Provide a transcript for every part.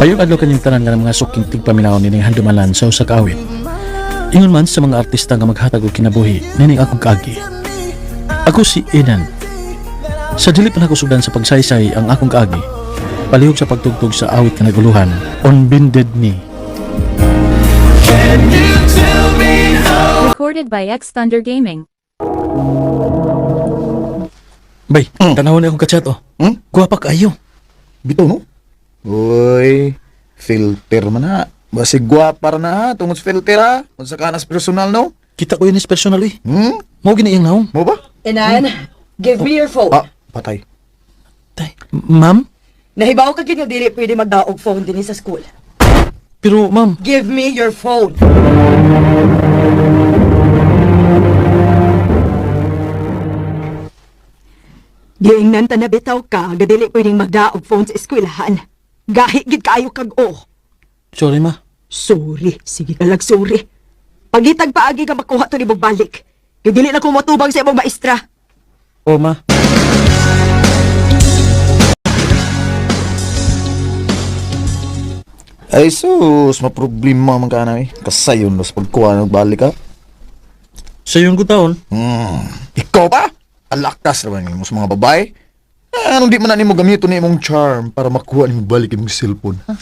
Payong adlaw kanyang tanan nga mga suking tigpaminaw nining handumanan sa usa ka awit. Ingon man sa mga artista nga maghatag og kinabuhi nining akong kaagi. Ako si Enan. Sa dili pa nako sugdan sa pagsaysay ang akong kaagi, palihog sa pagtugtog sa awit nga naguluhan, On Bended Knee. Recorded by X Thunder Gaming. Bay, tanawon na akong kachat oh. Hmm? Guwapa kaayo. Bitaw no? Uy, filter man ha. Basig gwapa ra na ha, tungod sa filter ha. Unsa ka nas personal no? Kita ko yun is personal eh. Hmm? Mao gini iyang naong. Mo ba? Inan, give me your phone. Ah, patay. Tay, ma'am? Nahibaw ka gid nga dili pwede magdaog phone dinhi sa school. Pero ma'am, Give me your phone. Giingnan ta na bitaw ka, nga dili pwedeng magdaog phone sa eskwelahan. Gahi gid kaayo kag o. Sorry ma. Sorry, sige ka lang sorry. Pagitag paagi ka makuha to ni balik. Kay dili na ko motubang sa imong maestra. O ma. Ay sus, maproblema man ka na eh. Kasayon nos pagkuha nagbalik ha. Sayon ko taon. Hmm. Ikaw pa? Alakas naman nimo sa mga babae. Eh, anong di man na nimo gamiton ni imong charm para makuha nimo balik imong cellphone? Ha?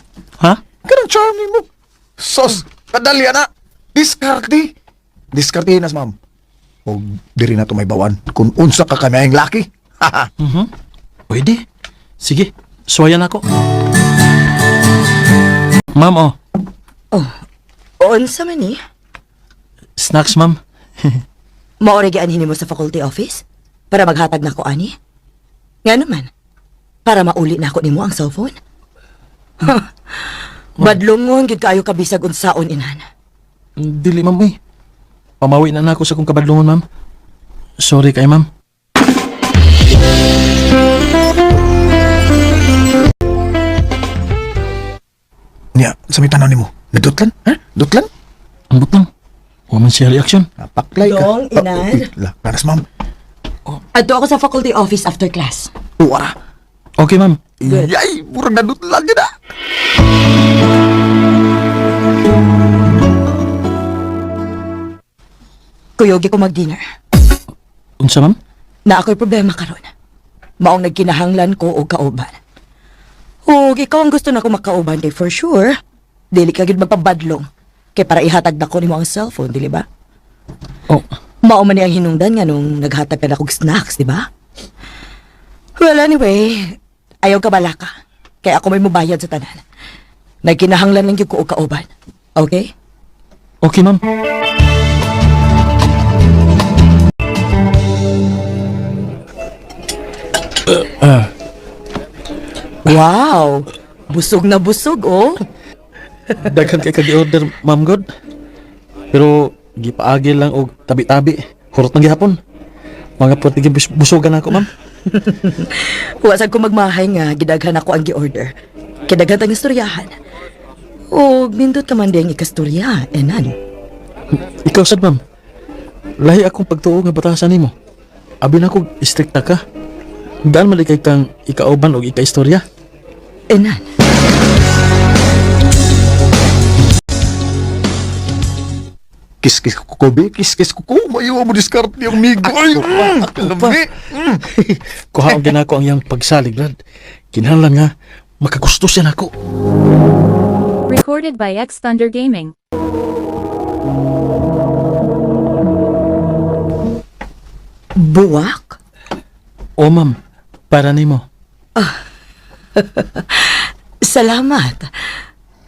Ha? Kanang charm nimo. Sos, kadali na. Diskarte. Diskarte nas ma'am. Og diri na to may bawan kung unsa ka kami ang laki. Pwede. Sige, suwayan ako. Ma'am, oh. Unsa man ni? Snacks, ma'am. Maori gianhin nimo sa faculty office para maghatag nako ani. Nga naman, para mauli nako nimo ang cellphone. Badlongon gid kaayo ka bisag unsaon inan. Dili, ma'am, eh. Pamawi na nako sa kong kabadlungon, ma'am. Sorry kay ma'am. Nya, sa may tanaw nimo. Nadutlan? Ha? Dutlan? Ang butang. Wa man siya reaction. Napaklay ka. Dong, inan. Ah, uy, la, nanas ma'am. Adto ako sa faculty office after class. Uwara. Okay, ma'am. Yay, murag nadutlan yun ah. Kuyogi ko mag-dinner. Unsa, ma'am? Na ako'y problema karon. Maong nagkinahanglan ko og kauban. Ug ikaw ang gusto na ko makauban kay for sure. Dili ka gid magpabadlong. Kay para ihatag nako nimo ang cellphone, dili ba? Oh, Mao man ni ang hinungdan nga nung naghatag ka na kog snacks, di ba? Well, anyway, ayaw ka balaka. Kaya ako may mubayad sa tanan. Nagkinahanglan lang gyud ko og kauban. Okay? Okay, ma'am. Wow! Busog na busog, oh. Daghan kay kag-order, ma'am God. Pero gipaagi lang og tabi-tabi. Hurot nang gihapon. Mga puwerte busogan ako, ma'am. Wa sad ko magmahay nga gidaghan ako ang gi-order. Kidaghan tang istoryahan. Og nindot ka man diyang ikastorya, enan. Ikaw sad, ma'am. Lahi akong pagtuo nga batasan nimo. Abi na ko istrikta ka. Gaan man kay kang ikauban og ikaistorya. Enan. Kiss-kiss ko ko, be. Kiss-kiss ko ko. Mayo mo diskarte yung migo. Ay, Ako pa. lami. Mm. Kuhaon ginako ang iyang pagsalig, lad. Kinahanglan nga makagusto siya nako. Recorded by X Thunder Gaming. Buwak? O ma'am, para nimo. Salamat.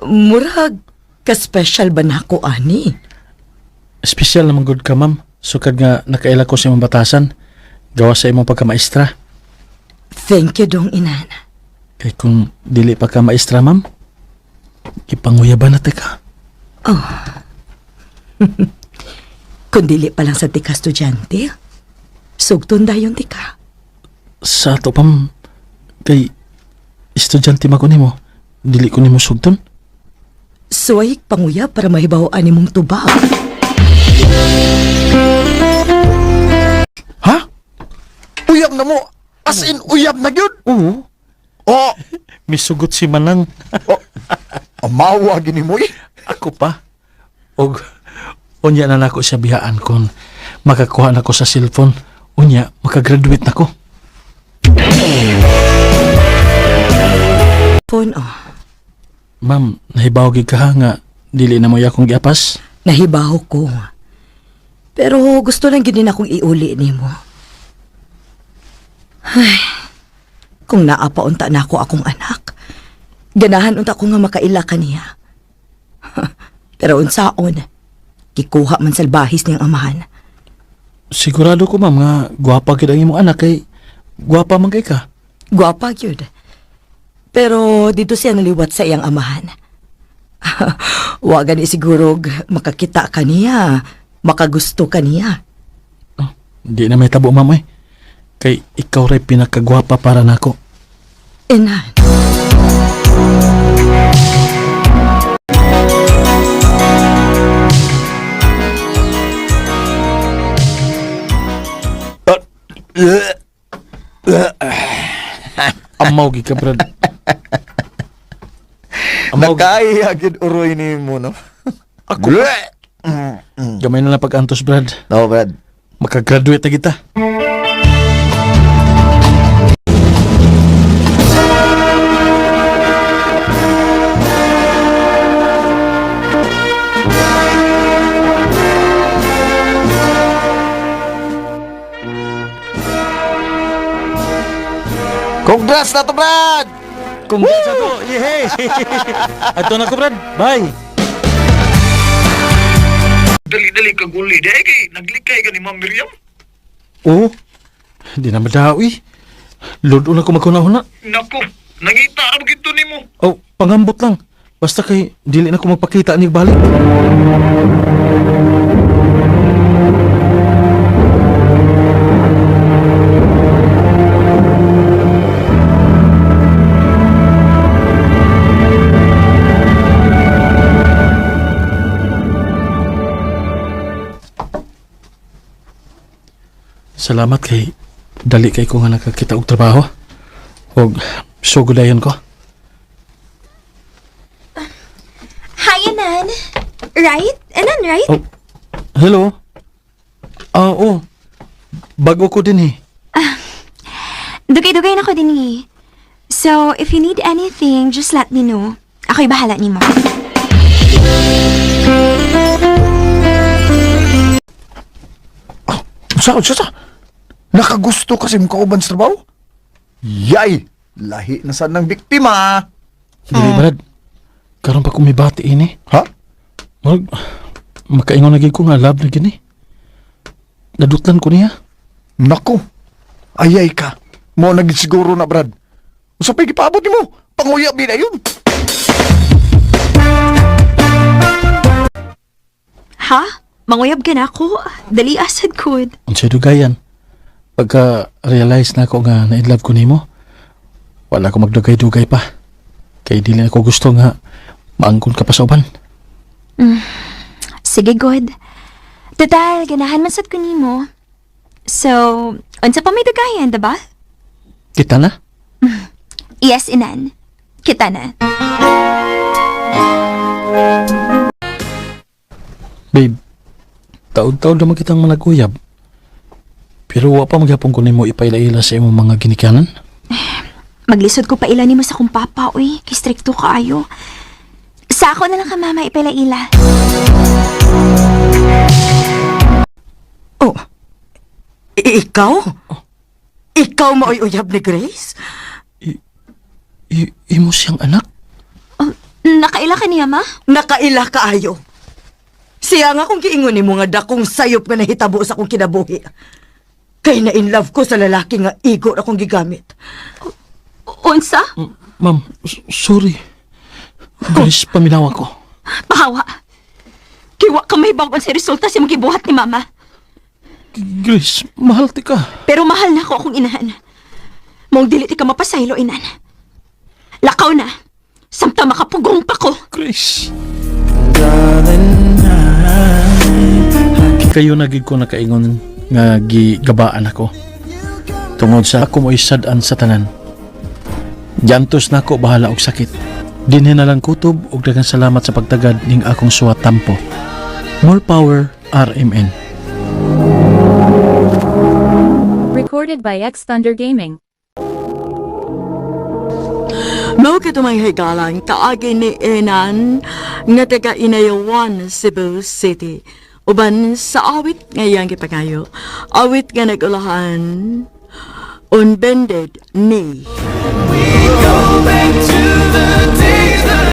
Murag ka-special ba nako ani? Espesyal naman good ka, ma'am. Sukad nga nakaila ko sa imong batasan. Gawa sa imong pagkamaestra. Thank you, dong inan. Kay kung dili pa ka maestra, ma'am, ipanguyaban na ka. Kung dili pa lang sa tika estudyante, sugton dayon tika. Sa ato pa, ma'am, kay estudyante man ko nimo, dili ko nimo sugton. Suway panguya para mahibaw ani mong tubag. Ha? Uyab na mo. As in, uyab na gyud. Oo. Oh, Misugot si Manang. oh. Amawa gini mo eh. Ako pa. Og unya na nako siya bihaan kon makakuha na ko sa cellphone. Unya makagraduate na ko. Phone, oh. Ma'am, nahibaw gid ka ha nga dili na mo akong giapas. Nahibaw ko. Pero gusto lang gid akong iuli nimo. Ay, kung naa pa unta na ako akong anak, ganahan unta ko nga makaila kaniya. Pero unsaon, gikuha man salbahis niyang amahan. Sigurado ko ma'am nga gwapa gid ang imong anak kay gwapa man kay ka. Gwapa gyud. Pero dito siya naliwat sa iyang amahan. Wa gani siguro makakita kaniya, makagusto kaniya. Di na may tabo ma'am eh. Kay ikaw ray pinakagwapa para nako. Inan. Amaw gid ka brad. Amaw gid. Nakaya gid uroy nimo no. Ako pa. Gamay na lang pag-antos brad. No, Brad. Makagraduate na kita. Congrats na to, Brad! Congrats ato. Yehey. Ato na ko brad. Bye. Dali-dali ka guli. Dahil kay naglikay ka ni Ma'am Miriam. Oo. Di na madawi. Lord una ko magkunahuna. Nako, nangita ka gito nimo. Oh, pangambot lang. Basta kay dili na ko magpakita ni balik. Salamat kay dali kay ko nga nakakita og trabaho. Og sugod dayon ko. Hi, Anan. Right? Anan, right? Oh, hello. Ah, oh. Bago ko din eh. Dugay-dugay na ko din eh. So, if you need anything, just let me know. Ako'y bahala nimo. Sa, sa, sa. Nakagusto kasi mo kauban sa trabaho? Yay! Lahi na sad ng biktima. Dili, Brad. Karon pa kong mibati ini. Ha? Murag, makaingon na gid ko nga love na gini. Nadutlan ko niya. Nako. Ayay ka. Mo na gid siguro na, Brad. Usa pa'y gipaabot nimo. Panguya bida yun. Ha? Manguyab ka na ako. Dali asad ko. Unsay dugayan. Pagka realize na ako nga na in love ko nimo, wala ko magdugay-dugay pa. Kay dili ako gusto nga maangkon ka pa sa uban. Sige, good. Total, ganahan man sad ko nimo. So, unsa pa may dugayan, diba? Kita na. Yes, Inan. Kita na. Babe, taon-taon naman kitang managuyab. Pero wa pa maghapon ko nimo ipaila-ila sa imong mga ginikanan. Maglisod ko pa ila nimo sa kong papa, uy. Kay stricto kaayo. Sa ako na lang ka, mama, ipaila-ila. Oh. Ikaw? Ikaw maoy uyab ni Grace? Imo siyang anak? Nakaila ka niya, ma? Nakaila kaayo. Siya nga kung giingon nimo nga dakong sayop nga nahitabo sa akong kinabuhi. Kay na in love ko sa lalaki nga igo akong gigamit. Unsa? Ma'am, sorry. Grace, paminawa ko. Pahawa. Kiwa ka may bagon sa resulta sa imong gibuhat ni mama. Grace, mahal ti ka. Pero mahal na ako akong inahan. Mong dili ti ka mapasaylo, inan. Lakaw na. Samta makapugong pa ko. Grace. Kayo na gid ko nakaingon nga gigabaan ako. Tungod sa ako mo sad-an sa tanan. Jantos na ako bahala og sakit. Dinhi na lang kutob ug daghang salamat sa pagtagad ning akong suwat tampo. More power, RMN. Recorded by X Thunder Gaming. Mao kadto may higalan kaagi ni Enan nga taga Inayawan, Cebu City. Uban sa awit nga iyang gipangayo. Awit nga nag-ulahan On Bended Knee. Go back to the